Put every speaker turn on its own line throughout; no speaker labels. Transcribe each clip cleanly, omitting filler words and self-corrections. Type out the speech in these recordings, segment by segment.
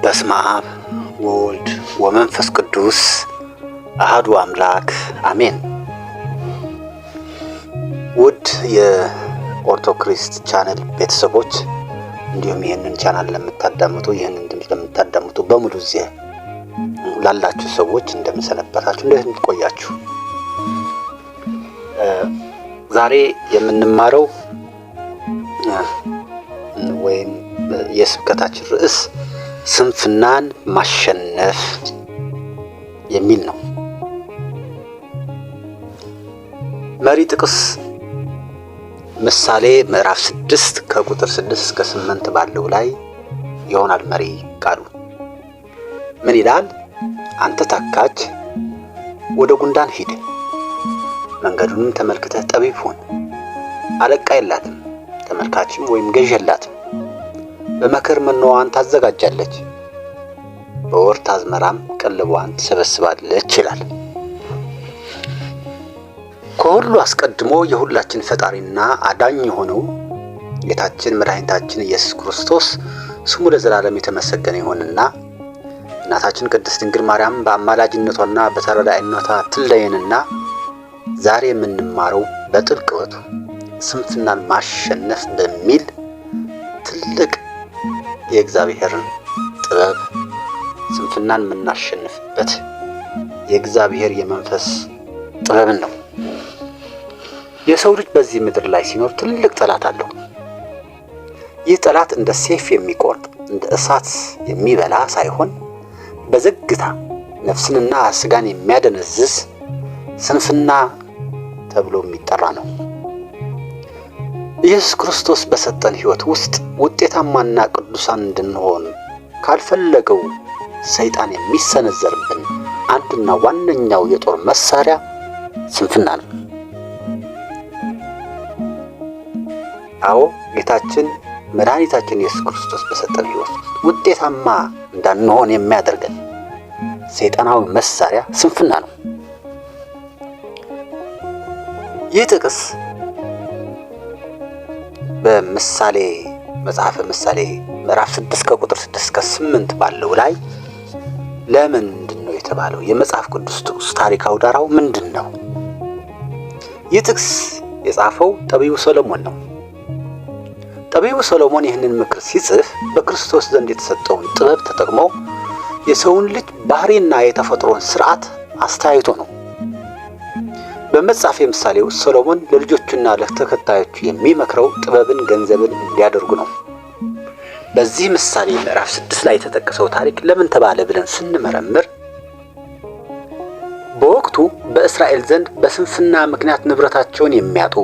በስመ አብ ወወልድ ወመንፈስ ቅዱስ አሐዱ አምላክ አሜን። ውድ የኦርቶክሪስት ቻነል ቤተሰቦች፣ እንዲሁም ይህንን ቻናል ለምታዳምጡ፣ ይህንን ድምፅ ለምታዳምጡ በሙሉ፣ እዚህ ላላችሁ ሰዎች እንደምንሰነበታችሁ፣ እንዴት ቆያችሁ? ዛሬ የምንማረው ወይም የስብከታችን ርዕስ ስንፍናን ማሸነፍ የሚል ነው። መሪ ጥቅስ ምሳሌ ምዕራፍ 6 ከቁጥር 6 እስከ 8 ባለው ላይ ይሆናል። መሪ ቃሉ ምን ይላል? አንተ ታካች፣ ወደ ጉንዳን ሂድ፣ መንገዱንም ተመልክተህ ጠቢብ ሁን። አለቃ የላትም፣ ተመልካችም ወይም ገዥ የላትም። በመከር መኖዋን ታዘጋጃለች፣ በወርት አዝመራም ቀለቧን ትሰበስባለች ይላል። ከሁሉ አስቀድሞ የሁላችን ፈጣሪና አዳኝ የሆነው ጌታችን መድኃኒታችን ኢየሱስ ክርስቶስ ስሙ ለዘላለም የተመሰገነ ይሁንና እናታችን ቅድስት ድንግል ማርያም በአማላጅነቷና በተረዳኢነቷ ትለየንና ዛሬ የምንማረው በጥልቀቱ ስንፍናን ማሸነፍ በሚል ትልቅ የእግዚአብሔርን ጥበብ፣ ስንፍናን የምናሸንፍበት የእግዚአብሔር የመንፈስ ጥበብን ነው። የሰው ልጅ በዚህ ምድር ላይ ሲኖር ትልቅ ጠላት አለው። ይህ ጠላት እንደ ሰይፍ የሚቆርጥ፣ እንደ እሳት የሚበላ ሳይሆን በዝግታ ነፍስንና ስጋን የሚያደነዝዝ ስንፍና ተብሎ የሚጠራ ነው። ኢየሱስ ክርስቶስ በሰጠን ሕይወት ውስጥ ውጤታማና ቅዱሳን እንድንሆን ካልፈለገው ሰይጣን የሚሰነዘርብን አንዱና ዋነኛው የጦር መሳሪያ ስንፍና ነው። አዎ፣ ጌታችን መድኃኒታችን ኢየሱስ ክርስቶስ በሰጠን ሕይወት ውስጥ ውጤታማ እንዳንሆን የሚያደርገን ሰይጣናዊ መሳሪያ ስንፍና ነው። ይህ ጥቅስ በምሳሌ፣ መጽሐፈ ምሳሌ ምዕራፍ 6 ከቁጥር 6 እስከ 8 ባለው ላይ ለምንድን ነው የተባለው? የመጽሐፍ ቅዱስ ጥቅሱ ታሪካዊ ዳራው ምንድን ነው? ይህ ጥቅስ የጻፈው ጠቢቡ ሰሎሞን ነው። ጠቢቡ ሰሎሞን ይህንን ምክር ሲጽፍ በክርስቶስ ዘንድ የተሰጠውን ጥበብ ተጠቅሞ የሰውን ልጅ ባህሪና የተፈጥሮን ስርዓት አስተያይቶ ነው። በመጽሐፈ ምሳሌው ሰሎሞን ለልጆቹና ለተከታዮቹ የሚመክረው ጥበብን ገንዘብን እንዲያደርጉ ነው። በዚህ ምሳሌ ምዕራፍ 6 ላይ የተጠቀሰው ታሪክ ለምን ተባለ ብለን ስንመረምር፣ በወቅቱ በእስራኤል ዘንድ በስንፍና ምክንያት ንብረታቸውን የሚያጡ፣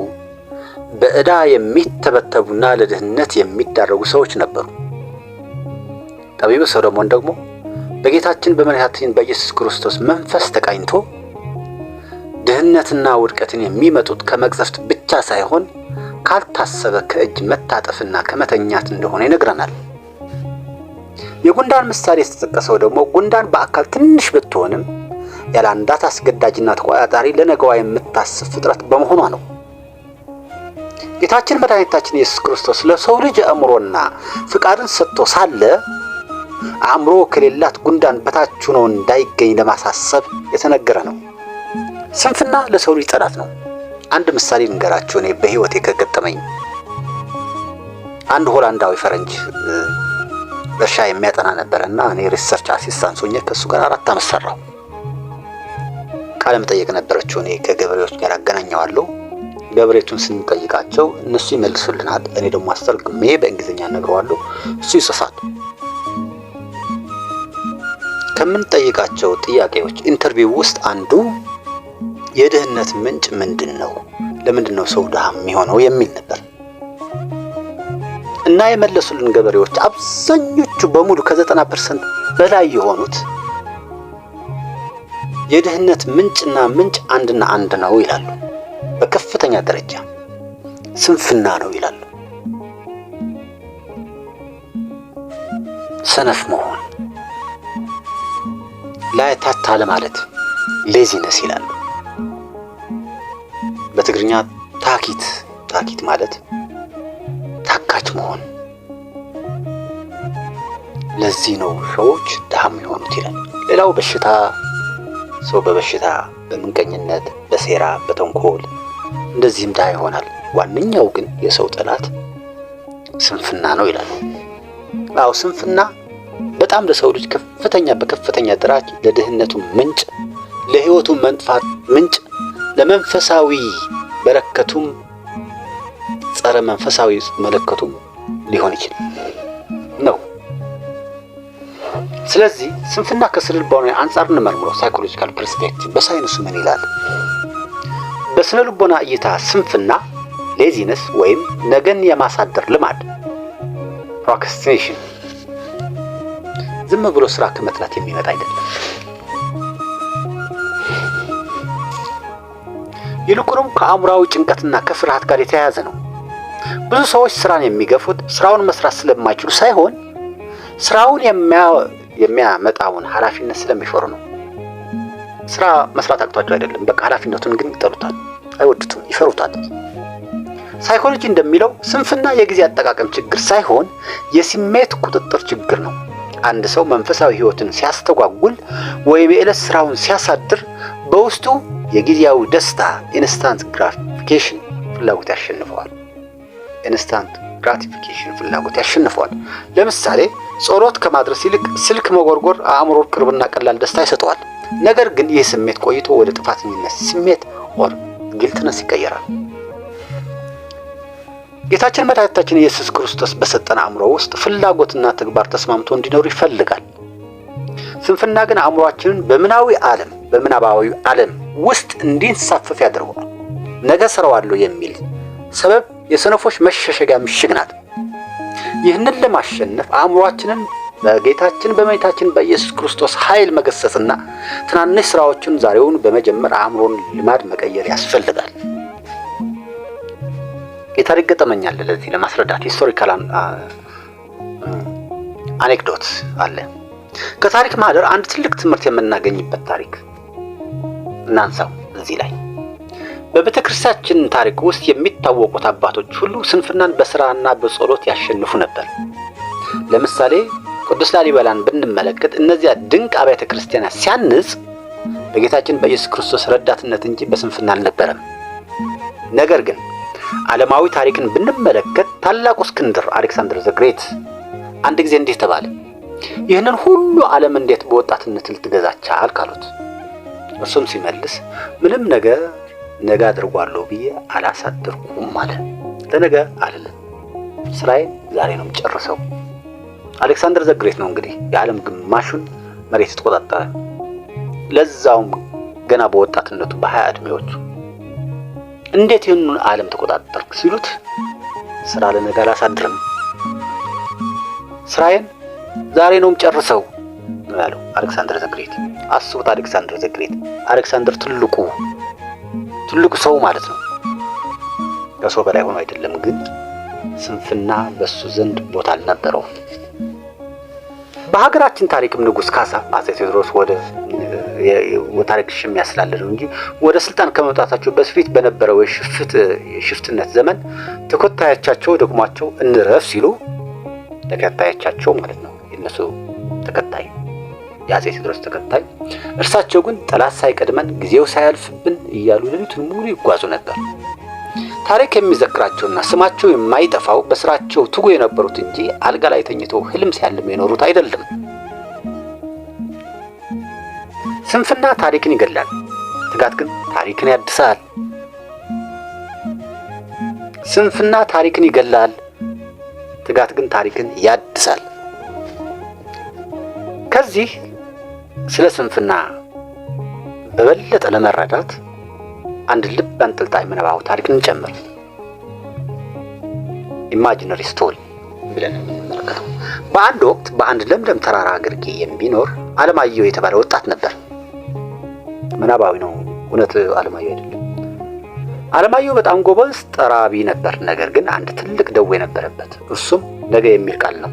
በዕዳ የሚተበተቡና ለድህነት የሚዳረጉ ሰዎች ነበሩ። ጠቢቡ ሰሎሞን ደግሞ በጌታችን በመድኃኒታችን በኢየሱስ ክርስቶስ መንፈስ ተቃኝቶ ድህነትና ውድቀትን የሚመጡት ከመቅሰፍት ብቻ ሳይሆን ካልታሰበ ከእጅ መታጠፍና ከመተኛት እንደሆነ ይነግረናል። የጉንዳን ምሳሌ የተጠቀሰው ደግሞ ጉንዳን በአካል ትንሽ ብትሆንም ያለ አንዳች አስገዳጅና ተቆጣጣሪ ለነገዋ የምታስብ ፍጥረት በመሆኗ ነው። ጌታችን መድኃኒታችን ኢየሱስ ክርስቶስ ለሰው ልጅ አእምሮና ፍቃድን ሰጥቶ ሳለ አእምሮ ከሌላት ጉንዳን በታች ሆኖ እንዳይገኝ ለማሳሰብ የተነገረ ነው። ስንፍና ለሰው ልጅ ጠላት ነው። አንድ ምሳሌ ልንገራችሁ። እኔ በህይወቴ ከገጠመኝ፣ አንድ ሆላንዳዊ ፈረንጅ እርሻ የሚያጠና ነበረ እና እኔ research assistant ሆኜ ከእሱ ጋር 4 ዓመት ሰራሁ። ቃለ መጠየቅ ነበረችው። እኔ ከገበሬዎች ጋር አገናኘዋለሁ። ገበሬዎቹን ስንጠይቃቸው እነሱ ይመልሱልናል። እኔ ደግሞ አስተርጉሜ በእንግሊዝኛ እነግረዋለሁ፣ እሱ ይጽፋል። ከምንጠይቃቸው ጥያቄዎች interview ውስጥ አንዱ የድህነት ምንጭ ምንድን ነው? ለምንድን ነው ሰው ድሃ የሚሆነው? የሚል ነበር። እና የመለሱልን ገበሬዎች አብዛኞቹ በሙሉ ከ90% በላይ የሆኑት የድህነት ምንጭና ምንጭ አንድና አንድ ነው ይላሉ። በከፍተኛ ደረጃ ስንፍና ነው ይላሉ። ሰነፍ መሆን፣ ላይ ታች አለማለት፣ laziness ይላሉ። በትግርኛ ታኪት፣ ታኪት ማለት ታካች መሆን፣ ለዚህ ነው ሰዎች ድሃ የሚሆኑት ይላል። ሌላው በሽታ፣ ሰው በበሽታ፣ በምቀኝነት፣ በሴራ፣ በተንኮል እንደዚህም ድሃ ይሆናል። ዋነኛው ግን የሰው ጠላት ስንፍና ነው ይላል። አዎ፣ ስንፍና በጣም ለሰው ልጅ በከፍተኛ ደረጃ ለድህነቱ ምንጭ፣ ለህይወቱ መጥፋት ምንጭ፣ ለመንፈሳዊ በረከቱም ጸረ መንፈሳዊ መለከቱም ሊሆን ይችላል ነው። ስለዚህ ስንፍና ከስነ ልቦና አንጻር እንመርምረው። Psychological perspective፣ በሳይንሱ ምን ይላል? በስነ ልቦና እይታ ስንፍና laziness ወይም ነገን የማሳደር ልማድ procrastination ዝም ብሎ ስራ ከመጥላት የሚመጣ አይደለም። ይልቁንም ከአእምሯዊ ጭንቀትና ከፍርሃት ጋር የተያያዘ ነው። ብዙ ሰዎች ስራን የሚገፉት ስራውን መስራት ስለማይችሉ ሳይሆን ስራውን የሚያመጣውን ኃላፊነት ስለሚፈሩ ነው። ስራ መስራት አቅቷቸው አይደለም። በቃ ኃላፊነቱን ግን ይጠሉታል፣ አይወዱትም፣ ይፈሩታል። ሳይኮሎጂ እንደሚለው ስንፍና የጊዜ አጠቃቀም ችግር ሳይሆን የስሜት ቁጥጥር ችግር ነው። አንድ ሰው መንፈሳዊ ሕይወትን ሲያስተጓጉል ወይም የዕለት ስራውን ሲያሳድር በውስጡ የጊዜያዊ ደስታ instant gratification ፍላጎት ያሸንፈዋል። Instant gratification ፍላጎት ያሸንፈዋል። ለምሳሌ ጸሎት ከማድረስ ይልቅ ስልክ መጎርጎር አእምሮ ቅርብና ቀላል ደስታ ይሰጠዋል። ነገር ግን ይህ ስሜት ቆይቶ ወደ ጥፋተኝነት ስሜት or guiltiness ይቀየራል። ጌታችን መድኃኒታችን ኢየሱስ ክርስቶስ በሰጠን አእምሮ ውስጥ ፍላጎትና ተግባር ተስማምቶ እንዲኖሩ ይፈልጋል። ስንፍና ግን አእምሯችንን በምናባዊ ዓለም ውስጥ እንዲንሳፈፍ ያደርገዋል። ነገ እሰራዋለሁ የሚል ሰበብ የሰነፎች መሸሸጊያ ምሽግ ናት። ይህንን ለማሸነፍ አእምሯችንን በጌታችን በመድኃኒታችን በኢየሱስ ክርስቶስ ኃይል መገሰጽና ትናንሽ ስራዎችን ዛሬውን በመጀመር አእምሮን ልማድ መቀየር ያስፈልጋል። የታሪክ ገጠመኝ አለ ለዚህ ለማስረዳት፣ historical anecdote አለ። ከታሪክ ማህደር አንድ ትልቅ ትምህርት የምናገኝበት ታሪክ እናንሳው እዚህ ላይ። በቤተ ክርስቲያናችን ታሪክ ውስጥ የሚታወቁት አባቶች ሁሉ ስንፍናን በስራና በጸሎት ያሸንፉ ነበር። ለምሳሌ ቅዱስ ላሊበላን ብንመለከት እነዚያ ድንቅ አብያተ ክርስቲያናት ሲያንጽ በጌታችን በኢየሱስ ክርስቶስ ረዳትነት እንጂ በስንፍና አልነበረም። ነገር ግን ዓለማዊ ታሪክን ብንመለከት ታላቁ እስክንድር Alexander the Great አንድ ጊዜ እንዲህ ተባለ። ይህንን ሁሉ ዓለም እንዴት በወጣትነት ልትገዛ ቻልክ? አሉት። እርሱም ሲመልስ ምንም ነገር ነገ አድርጓለሁ ብዬ አላሳድርኩም አለ። ለነገ አልልም፣ ስራዬን ዛሬ ነው የምጨርሰው። Alexander the Great ነው እንግዲህ የዓለም ግማሹን መሬት የተቆጣጠረ፣ ለዛውም ገና በወጣትነቱ በ20 ዕድሜዎቹ። እንዴት ይህንን ዓለም ተቆጣጠርክ ሲሉት ስራ ለነገ አላሳድርም፣ ስራዬን ዛሬ ነው የምጨርሰው ነው ያለው Alexander the Great። አስቡት፣ Alexander the Great፣ አሌክሳንደር ትልቁ ትልቁ ሰው ማለት ነው። ከሰው በላይ ሆኖ አይደለም፣ ግን ስንፍና በሱ ዘንድ ቦታ አልነበረውም። በሀገራችን ታሪክም ንጉሥ ካሳ፣ አፄ ቴዎድሮስ ወደ ታሪክ ሽሚያ ስላለ ነው እንጂ፣ ወደ ስልጣን ከመምጣታቸው በፊት በነበረው የሽፍትነት ዘመን ተከታዮቻቸው ደክሟቸው እንረፍ ሲሉ፣ ተከታዮቻቸው ማለት ነው፣ የነሱ ተከታይ፣ የአፄ ቴዎድሮስ ተከታይ፣ እርሳቸው ግን ጠላት ሳይቀድመን ጊዜው ሳያልፍብን እያሉ ሌሊቱን ሙሉ ይጓዙ ነበር። ታሪክ የሚዘክራቸውና ስማቸው የማይጠፋው በስራቸው ትጉ የነበሩት እንጂ አልጋ ላይ ተኝተው ህልም ሲያልሙ የኖሩት አይደለም። ስንፍና ታሪክን ይገድላል፣ ትጋት ግን ታሪክን ያድሳል። ስንፍና ታሪክን ይገድላል፣ ትጋት ግን ታሪክን ያድሳል። ከዚህ ስለ ስንፍና በበለጠ ለመረዳት አንድ ልብ አንጠልጣይ ምናባዊ ታሪክ እንጨምር። Imaginary story ብለን የምንመለከተው፣ በአንድ ወቅት በአንድ ለምለም ተራራ ግርጌ የሚኖር አለማየሁ የተባለ ወጣት ነበር። ምናባዊ ነው፣ እውነት አለማየሁ አይደለም። አለማየሁ በጣም ጎበዝ ጠራቢ ነበር። ነገር ግን አንድ ትልቅ ደዌ ነበረበት። እርሱም ነገ የሚል ቃል ነው።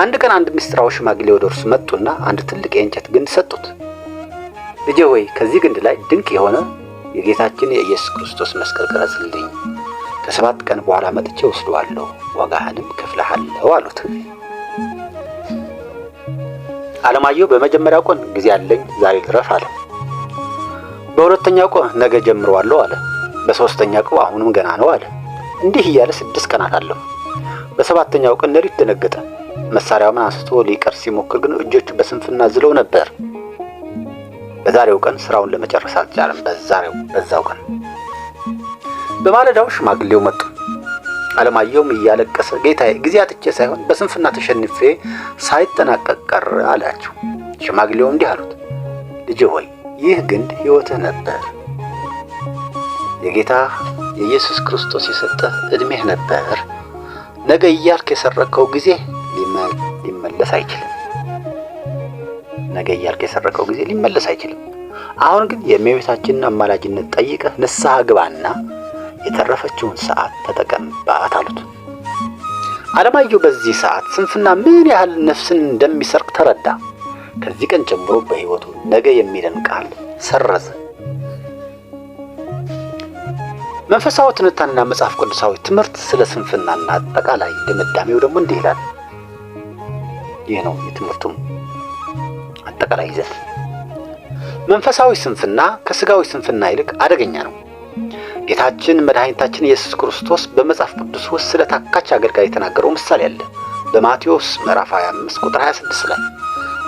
አንድ ቀን አንድ ምስጢራዊ ሽማግሌ ወደ እርሱ መጡና አንድ ትልቅ የእንጨት ግንድ ሰጡት። ልጄ ሆይ፣ ከዚህ ግንድ ላይ ድንቅ የሆነ የጌታችን የኢየሱስ ክርስቶስ መስቀል ቅረጽልኝ፣ ከ7 ቀን በኋላ መጥቼ ወስደዋለሁ፣ ዋጋህንም እከፍልሃለሁ አሉት። አለማየሁ በመጀመሪያው ቀን ጊዜ አለኝ ዛሬ ልረፍ አለ። በሁለተኛው ቀን ነገ ጀምረዋለሁ አለ። በሶስተኛው ቀን አሁንም ገና ነው አለ። እንዲህ እያለ 6 ቀናት አለፉ። በሰባተኛው ቀን ሌሊት ደነገጠ። መሳሪያውን አንስቶ ሊቀርጽ ሲሞክር ግን እጆቹ በስንፍና ዝለው ነበር። በዛሬው ቀን ስራውን ለመጨረስ አልቻለም። በዛው ቀን በማለዳው ሽማግሌው መጡ። አለማየሁም እያለቀሰ ጌታዬ፣ ጊዜ አጥቼ ሳይሆን በስንፍና ተሸንፌ ሳይጠናቀቅ ቀረ አላቸው። ሽማግሌው እንዲህ አሉት፣ ልጄ ሆይ፣ ይህ ግንድ ሕይወትህ ነበር። የጌታ የኢየሱስ ክርስቶስ የሰጠህ ዕድሜህ ነበር። ነገ እያልክ የሰረቅከው ጊዜ ሊመለስ አይችልም። ነገ እያልክ የሰረቅከው ጊዜ ሊመለስ አይችልም። አሁን ግን የእመቤታችንን አማላጅነት ጠይቀህ ንስሐ ግባና የተረፈችውን ሰዓት ተጠቀምባት አሉት። አለማየሁ በዚህ ሰዓት ስንፍና ምን ያህል ነፍስን እንደሚሰርቅ ተረዳ። ከዚህ ቀን ጀምሮ በሕይወቱ ነገ የሚለን ቃል ሰረዘ። መንፈሳዊ ትንታኔና መጽሐፍ ቅዱሳዊ ትምህርት ስለ ስንፍናና አጠቃላይ ድምዳሜው ደግሞ እንዲህ ይላል። ይህ ነው የትምህርቱም አጠቃላይ ይዘት። መንፈሳዊ ስንፍና ከስጋዊ ስንፍና ይልቅ አደገኛ ነው። ጌታችን መድኃኒታችን ኢየሱስ ክርስቶስ በመጽሐፍ ቅዱስ ውስጥ ስለ ታካች አገልጋይ የተናገረው ምሳሌ አለ። በማቴዎስ ምዕራፍ 25 ቁጥር 26 ላይ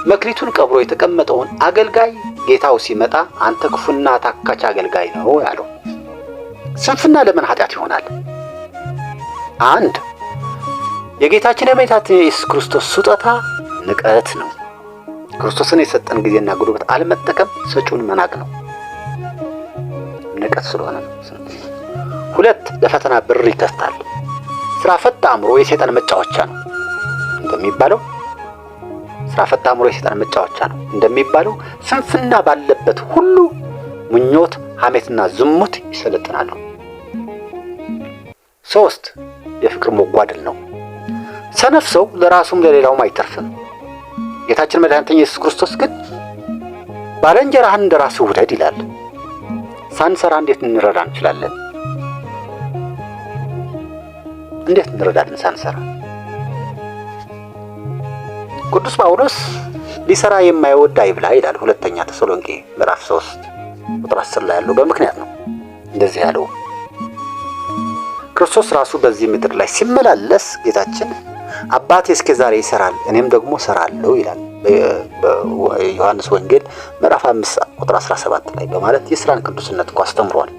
መክሊቱን ቀብሮ የተቀመጠውን አገልጋይ ጌታው ሲመጣ አንተ ክፉና ታካች አገልጋይ ነው ያለው። ስንፍና ለምን ኃጢአት ይሆናል? አንድ፣ የጌታችን የመድኃኒታችን የኢየሱስ ክርስቶስ ስጦታ ንቀት ነው። ክርስቶስን የሰጠን ጊዜና ጉልበት አለመጠቀም ሰጪውን መናቅ ነው። ንቀት ስለሆነ ነው። ሁለት፣ ለፈተና በር ይከፍታል። ስራ ፈት አእምሮ የሰይጣን መጫወቻ ነው እንደሚባለው ስራ ፈት አእምሮ የሰይጣን መጫወቻ ነው እንደሚባለው ስንፍና ባለበት ሁሉ ምኞት፣ ሐሜትና ዝሙት ይሰለጥናሉ። ሶስት፣ የፍቅር መጓደል ነው። ሰነፍ ሰው ለራሱም ለሌላውም አይተርፍም። ጌታችን መድኃኒታችን ኢየሱስ ክርስቶስ ግን ባልንጀራህን እንደ ራስህ ውደድ ይላል። ሳንሰራ እንዴት እንረዳ እንችላለን? እንዴት እንረዳለን ሳንሰራ? ቅዱስ ጳውሎስ ሊሰራ የማይወድ አይብላ ይላል። ሁለተኛ ተሰሎንቄ ምዕራፍ 3 ቁጥር 10 ላይ ያለው በምክንያት ነው እንደዚህ ያለው። ክርስቶስ ራሱ በዚህ ምድር ላይ ሲመላለስ ጌታችን አባቴ እስከ ዛሬ ይሰራል እኔም ደግሞ እሰራለሁ ይላል በዮሐንስ ወንጌል ምዕራፍ 5 ቁጥር 17 ላይ በማለት የስራን ቅዱስነት እኮ አስተምሯል።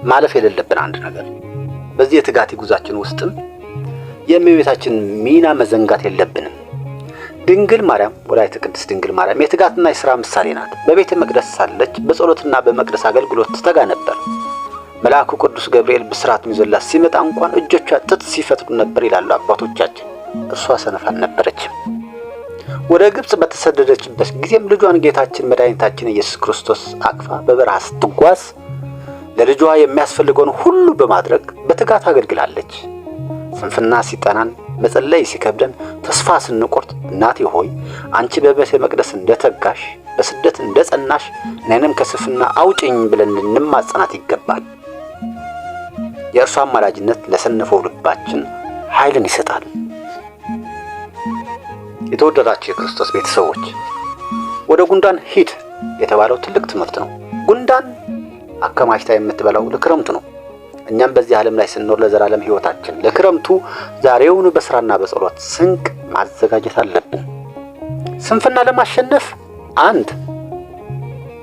ማለፍ የሌለብን አንድ ነገር፣ በዚህ የትጋት ጉዟችን ውስጥም የእመቤታችን ሚና መዘንጋት የለብንም። ድንግል ማርያም፣ ወላዲተ ቅድስት ድንግል ማርያም የትጋትና የሥራ ምሳሌ ናት። በቤተ መቅደስ ሳለች በጸሎትና በመቅደስ አገልግሎት ትተጋ ነበር። መልአኩ ቅዱስ ገብርኤል ብስራቱን ይዞላት ሲመጣ እንኳን እጆቿ ጥጥ ሲፈትሉ ነበር ይላሉ አባቶቻችን። እርሷ ሰነፍ አልነበረችም። ወደ ግብጽ በተሰደደችበት ጊዜም ልጇን ጌታችን መድኃኒታችን ኢየሱስ ክርስቶስ አቅፋ በበረሃ ስትጓዝ ለልጇ የሚያስፈልገውን ሁሉ በማድረግ በትጋት አገልግላለች። ስንፍና ሲጠናን፣ መጸለይ ሲከብደን፣ ተስፋ ስንቆርጥ እናቴ ሆይ፣ አንቺ በቤተ መቅደስ እንደተጋሽ፣ በስደት እንደጸናሽ እኔንም ከስንፍና አውጭኝ ብለን ልንማጸናት ይገባል። የእርሷ አማላጅነት ለሰነፈው ልባችን ኃይልን ይሰጣል። የተወደዳችሁ የክርስቶስ ቤተሰቦች፣ ወደ ጉንዳን ሂድ የተባለው ትልቅ ትምህርት ነው። ጉንዳን አከማችታ የምትበላው ለክረምቱ ነው። እኛም በዚህ ዓለም ላይ ስንኖር ለዘላለም ሕይወታችን ለክረምቱ ዛሬውኑ በስራና በጸሎት ስንቅ ማዘጋጀት አለብን። ስንፍና ለማሸነፍ አንድ፣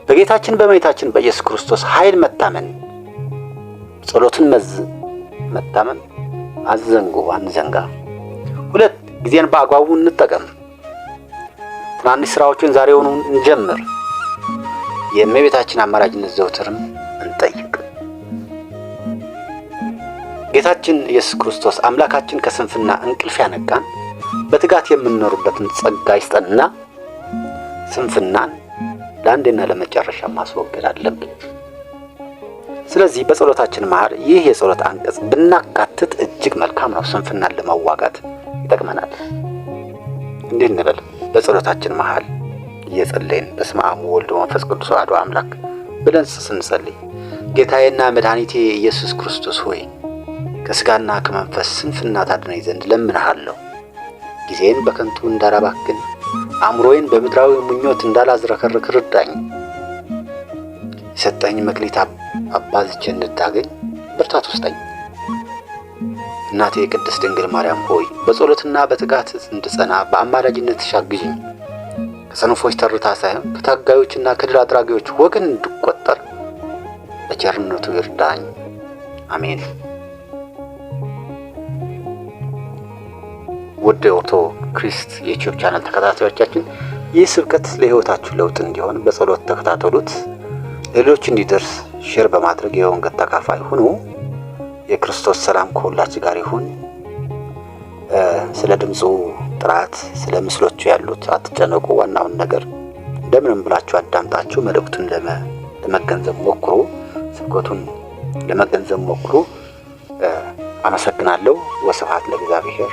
በጌታችን በመድኃኒታችን በኢየሱስ ክርስቶስ ኃይል መታመን፣ ጸሎትን መዝ መታመን አዘንጉ አንዘንጋ። ሁለት፣ ጊዜን በአግባቡ እንጠቀም። ትናንሽ ስራዎችን ዛሬውኑ እንጀምር። የእመቤታችን አማላጅነት ዘውትርም እንጠይቅ። ጌታችን ኢየሱስ ክርስቶስ አምላካችን ከስንፍና እንቅልፍ ያነቃን፣ በትጋት የምንኖርበትን ጸጋ ይስጠንና ስንፍናን ለአንዴና ለመጨረሻ ማስወገድ አለብን። ስለዚህ በጸሎታችን መሃል ይህ የጸሎት አንቀጽ ብናካትት እጅግ መልካም ነው። ስንፍናን ለመዋጋት ይጠቅመናል። እንዲህ እንበል፣ በጸሎታችን መሃል እየጸለይን በስመ አብ ወወልድ ወመንፈስ ቅዱስ አሐዱ አምላክ ብለን ስንጸልይ፣ ጌታዬና መድኃኒቴ ኢየሱስ ክርስቶስ ሆይ፣ ከስጋና ከመንፈስ ስንፍና ታድነኝ ዘንድ ለምንሃለሁ። ጊዜን በከንቱ እንዳላባክን፣ አእምሮዬን በምድራዊ ምኞት እንዳላዝረከርክ ርዳኝ። የሰጠኝ መክሊት አባዝቼ እንድታገኝ ብርታት ውስጠኝ። እናቴ ቅድስት ድንግል ማርያም ሆይ በጸሎትና በትጋት እንድጸና በአማላጅነትሽ አግዢኝ። ከሰነፎች ተርታ ሳይሆን ከታጋዮችና ከድል አድራጊዎች ወገን እንድቆጠር በቸርነቱ ይርዳኝ። አሜን። ውድ ኦርቶ ክሪስት የዩቲዩብ ቻናል ተከታታዮቻችን፣ ይህ ስብከት ለሕይወታችሁ ለውጥ እንዲሆን በጸሎት ተከታተሉት። ሌሎች እንዲደርስ share በማድረግ የወንጌል ተካፋይ ሁኑ። የክርስቶስ ሰላም ከሁላችሁ ጋር ይሁን። ስለ ድምፁ ጥራት፣ ስለ ምስሎቹ ያሉት አትጨነቁ። ዋናውን ነገር እንደምንም ብላችሁ አዳምጣችሁ መልእክቱን ለመገንዘብ ሞክሩ። ስብከቱን ለመገንዘብ ሞክሩ። አመሰግናለሁ። ወስብሐት ለእግዚአብሔር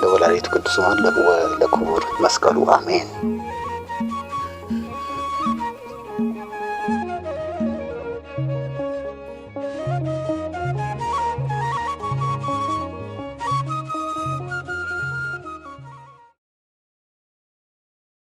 ለወላዲቱ ቅዱስ ለክቡር መስቀሉ፣ አሜን።